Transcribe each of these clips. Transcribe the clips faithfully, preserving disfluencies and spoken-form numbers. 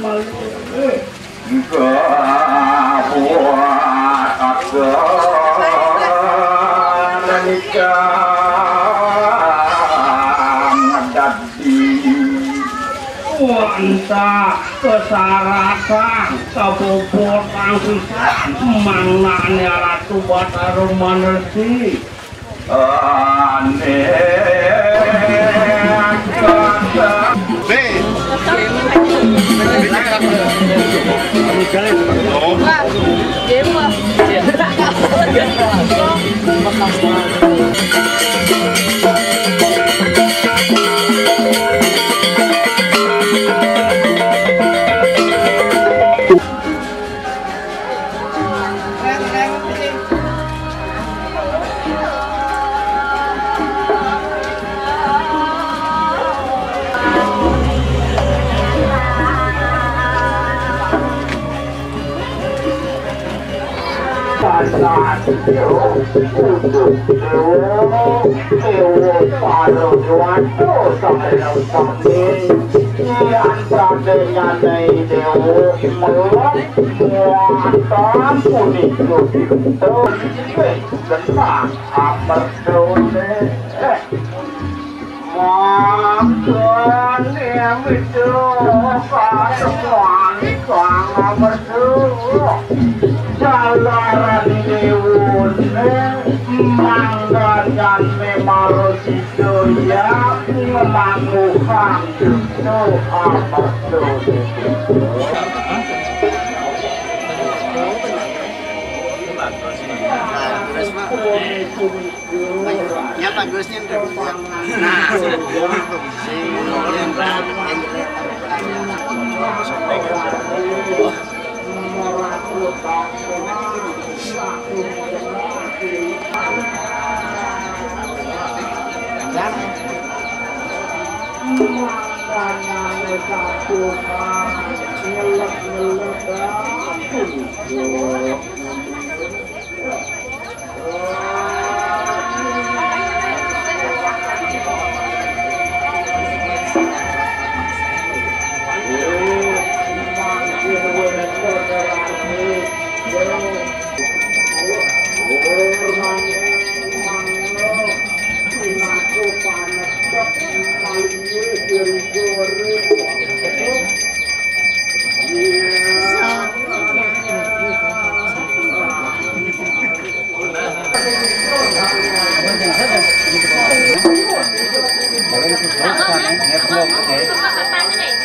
Engkau buat aku menikah dadi. Wah, entah kesarasan, kebobotan pisan, mangnane Ratu Batara Manesi. Ane kata. Dewa para dewa sareng sami, yan sadayane dewa melok muatan punika pinten genah amerdane. Mangkane mitra pasemuan kang amerta. Jalaran dewane mangganane marasida ya ngemanguhang cipta amerta. Ya, bagusnya. Nah, sing, sing,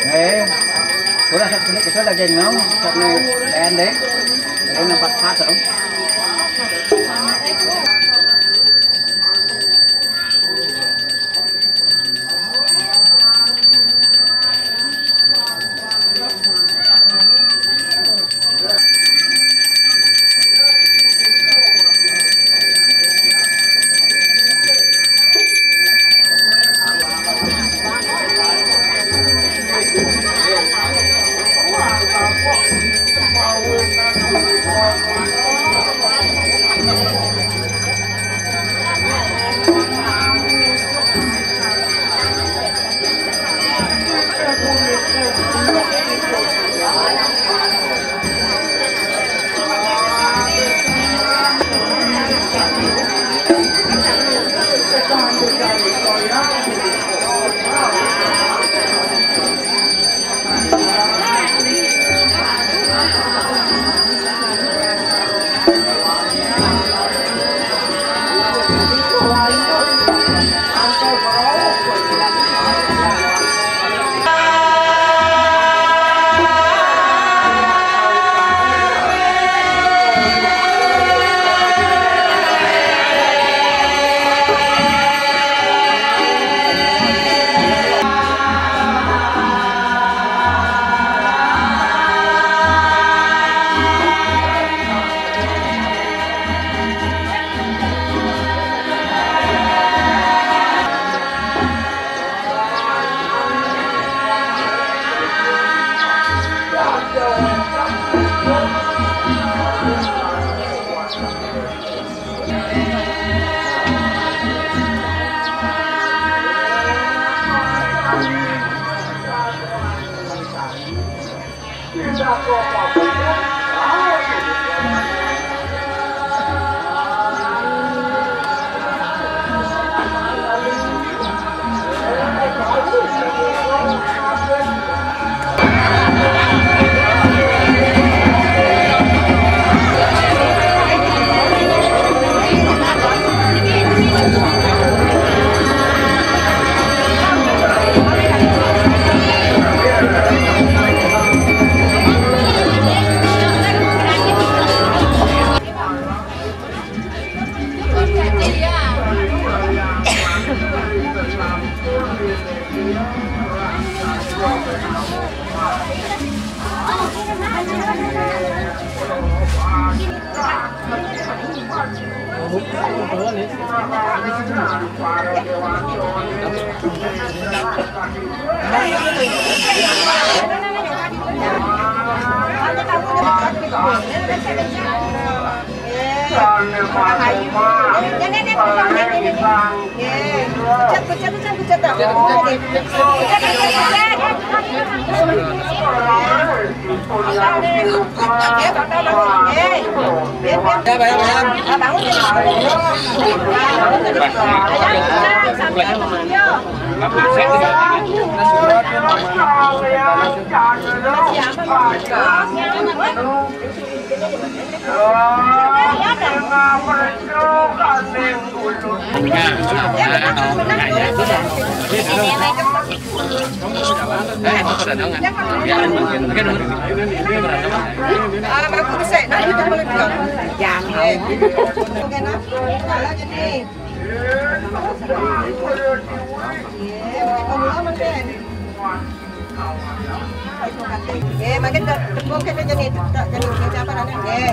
Nggih. Ora sak menit kita lagi enam, sak menit pendek. Ini nampak satu. Eh, makin dah tepuk kita jadi tak jadi macam apa dah. Eh.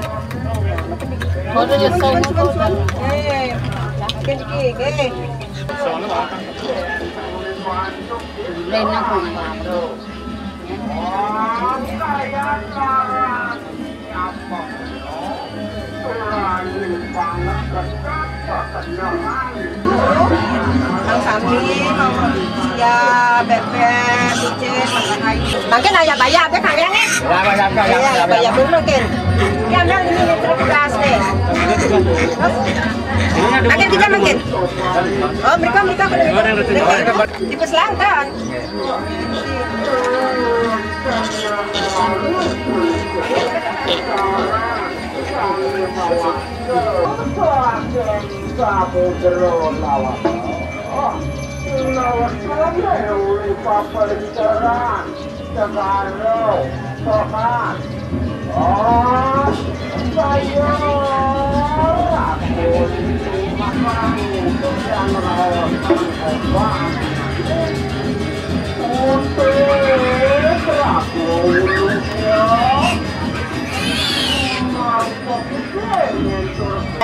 Foto je. Suan, suan, suan. Eh. Makin sikit. Eh. Lain aku. Bang Sami, Bang Sia, Bebek, Cicit, Bang Haji. Makin ayah bayar, apa kalian ni? Ya, bayar, bayar, bayar, bayar. Bayar dulu makin. Ya, ambil ini, ini terus gas ni. Makin kita makin. Oh, mereka, mereka kena. Tipu selangkan.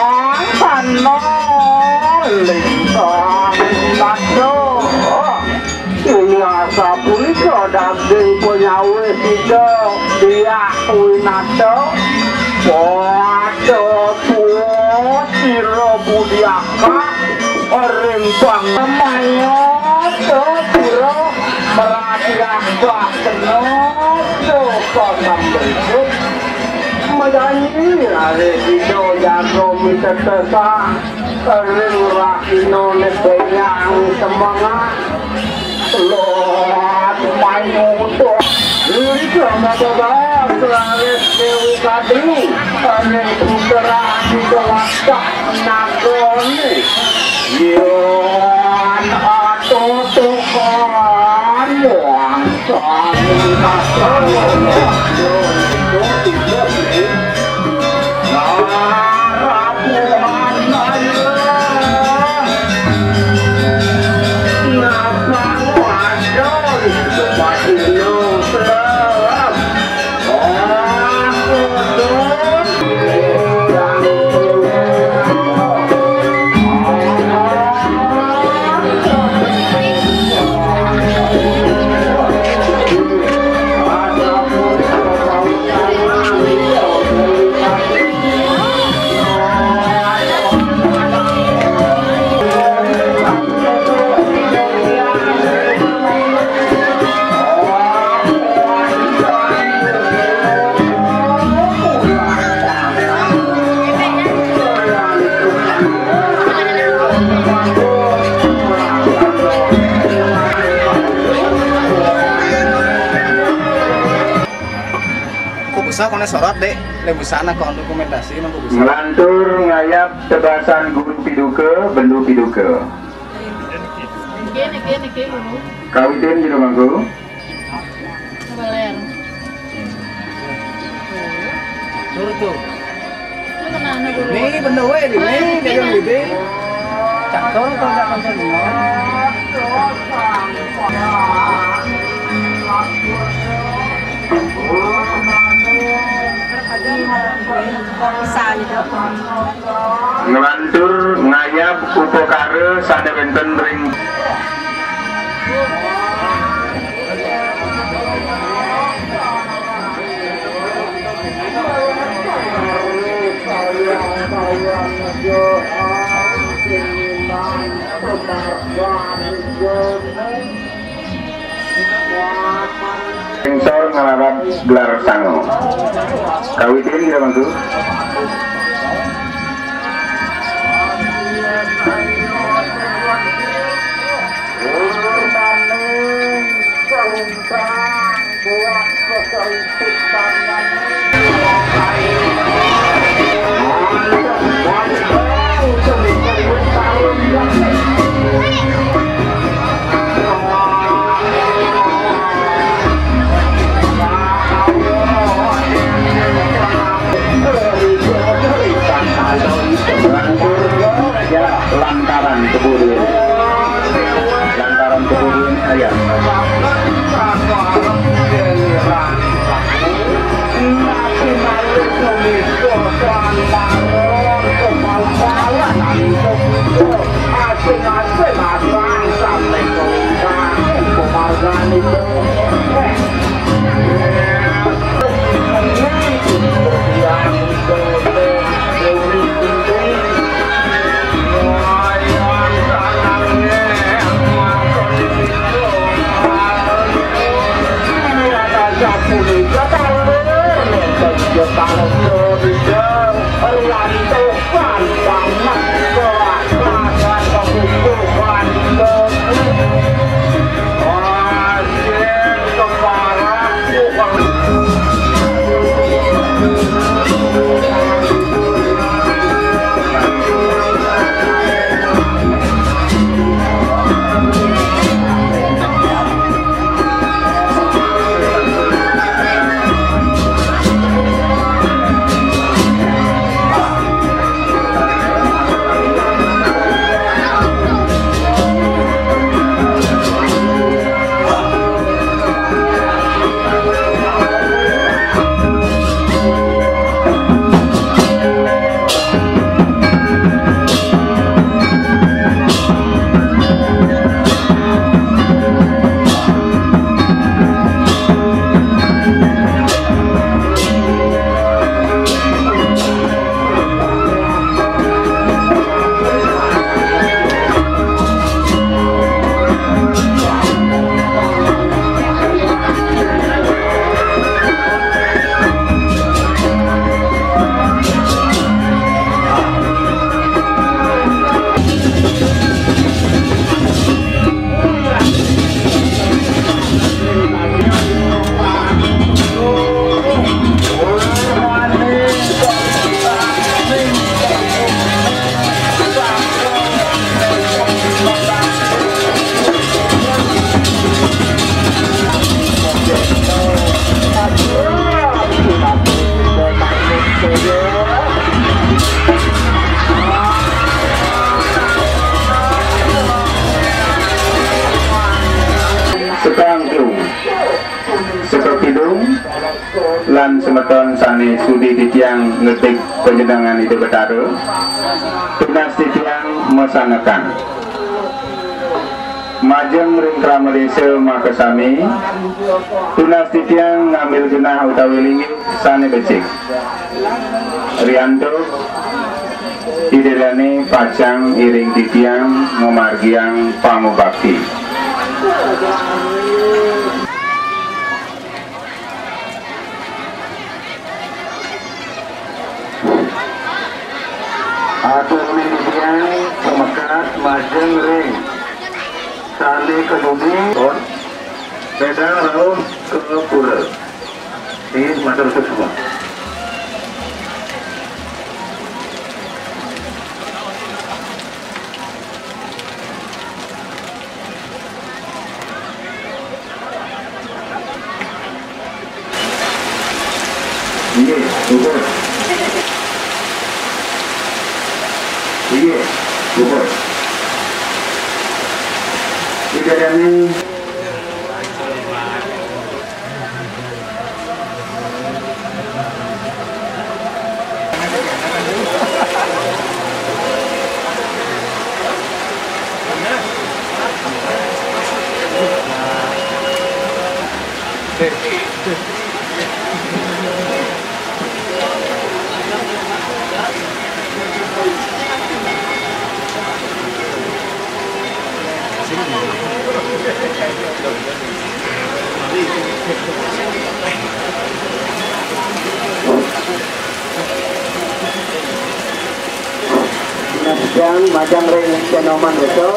Ang tanah lintang nado. Ini asa punika daging penyawis sida, diak winata. Pada tua sira budiaka. Ring pang maya to pura meratiah bahkena to pasang berikut. Madangi ari sida jaga mitesesah ring rahina ne benyang semengat. Lot mayu to. Lirika mababa selaris Dewi Kadru. Ring putra sida Nagane. Yan atotokan wangsan kasar. Narapuan ayo. Napak wadon, wadon. Bisa kono sorot, Dék, lé busana kon dokumentasi mangku bisa. Nglantur ngayab tebasan guru piduka, bendu piduka. Niki, niki, niki, Guru. Kawitin jero mangku. Kabaler. Tur tuh. Ini bener wé, ini ini, dia yang gede. Cakep tuh, cakep tuh. Nglantur ngayab upakara sané wénten ring Sing sor ngararap gelar sangu. Kawitin kita bantu. Lantaran kebudin, lantaran kebudin ayah. Sekarang tuh, seperti dong. Lan semeton sané sudi titiang ngedik panjenengan Ida Betara, tunas titiang masandekan. Majeng ring krama désa makasami, tunas titiang ngambil genah utawi linggih sané becik. Riantuk, Ida dané pacang iring titiang ngamargiang pangubakti. Atur mimitian semekat majeng ring sané keduni. Béda rauh ka pura. Ing Matur suwun. Inggih, syukur. Inggih, syukur. Tidak ada yang Yang majang ring Cenoman itu.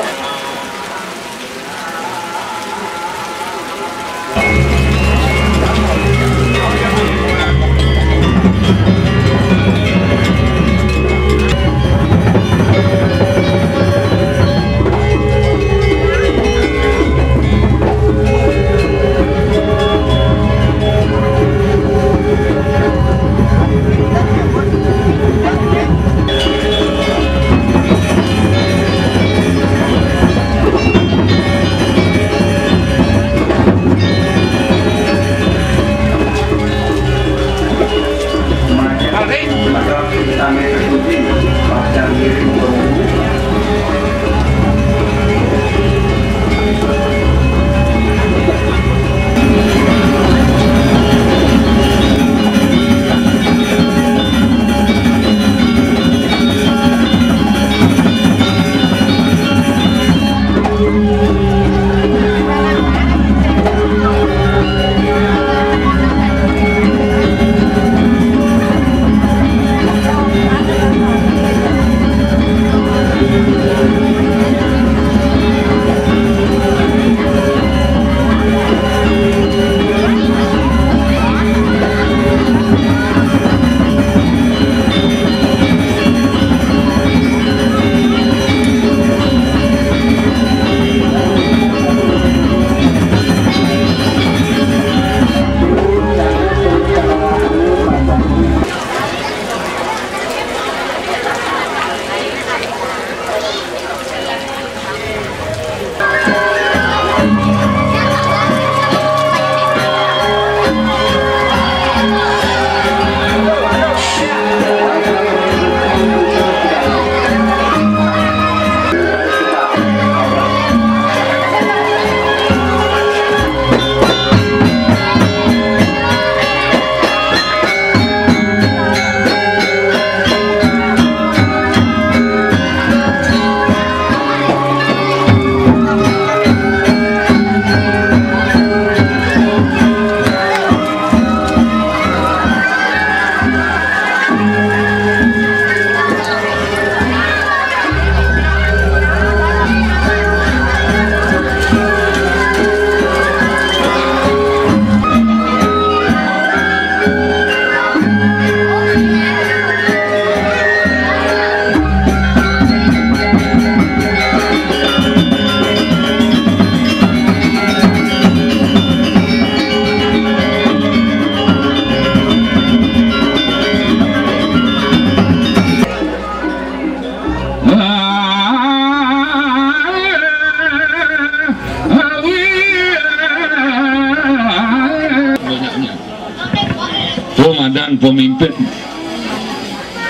Komandan pemimpin.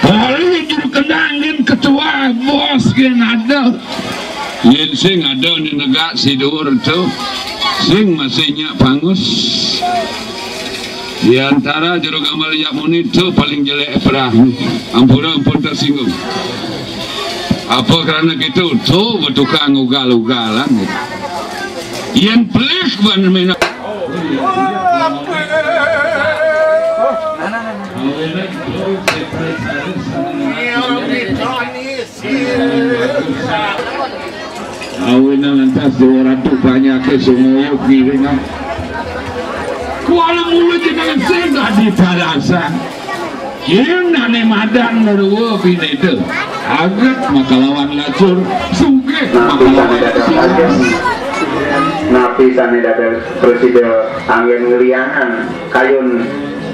Lalu juru kendang nggih ketua bos nggih ada. Yen sing ada ni negak si dhuwur tu, sing masih nyak pangus. Di antara juru gamal yak muni tu paling jelek perah. Ampura ampun tersinggung. Apa kerana gitu tu bertukang ugal-ugalan. Yen pelih ban minat. Awinan lantas dua ratus banyak ke sunguyup ngiringan. Kuala mulu jenengan sing tadi. Palasan. Yén dané madan ngrua binéda. Aget makalawan lacur, sugih makalawan lacur. Napi sané dados prasida anggén nglianan kayun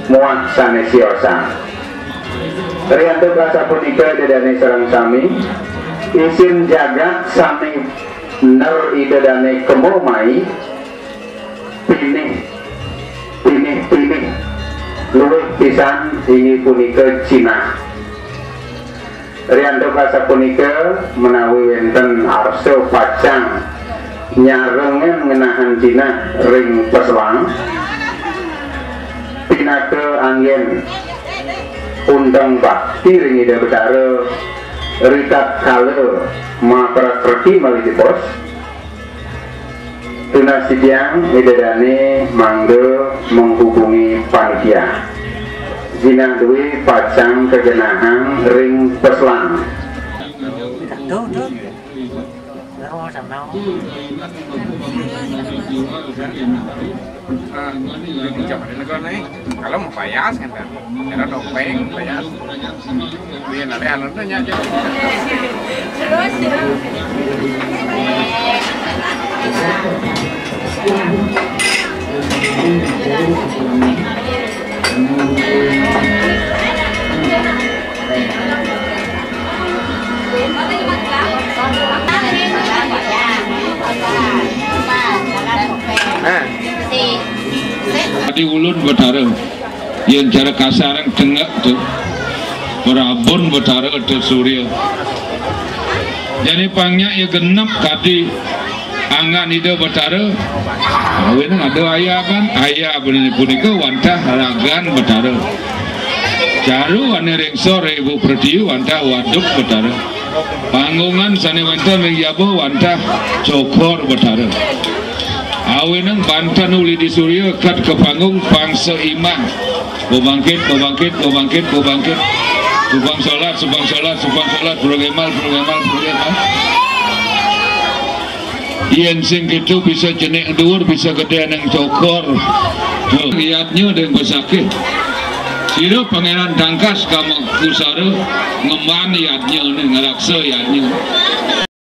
muah sané siosan. Riantuk asapunika Ida Dané sareng sami, isin jagat sané ner Ida Dané kema mai, pinih, pinih, pinih, luwih pisan inggih punika jinah. Riantuk asapunika, menawi wénten arsa pacang nyarengin ngenahan jinah ring peselang, pinaka anggén undeng bakti ring Ida Betara, ritatkala maprakrti malih dipos, tunas titiang Ida Dané mangga menghubungi panitia. Jinah duwé pacang kagenahang ring peselang. Kalau mau payas kan, kalau topeng payas. Iya, nanti anu tuh nyak aja. Terus, terus. Nah. Di ulun Betara, yén cara kasarang tengek to. Prabun Betara to Surya. Jani pang nyak ya genep kadi anggan Ida Betara. Awinang ada ayaban, ayaban punika wantah ragan Betara. Caru ané ring sor Ibu Pertiwi wantah waduk Betara. Panggungan sané wénten ring jaba wantah cokor Betara. Awinang banten uli di surya kat ka panggung pang seimbang. Bebangkit, bebangkit, bebangkit, bebangkit. Supang solat, supang solat, supang solat, pura gemal, pura gemal, pura gemal. Yén sing kéto bisa cenik duur, bisa gedé nang cokor. Tuh, yadnya ada yang besakit. Sira Pangéran Tangkas Kamakusara ngemban yadnya né, ngraksa yadnya.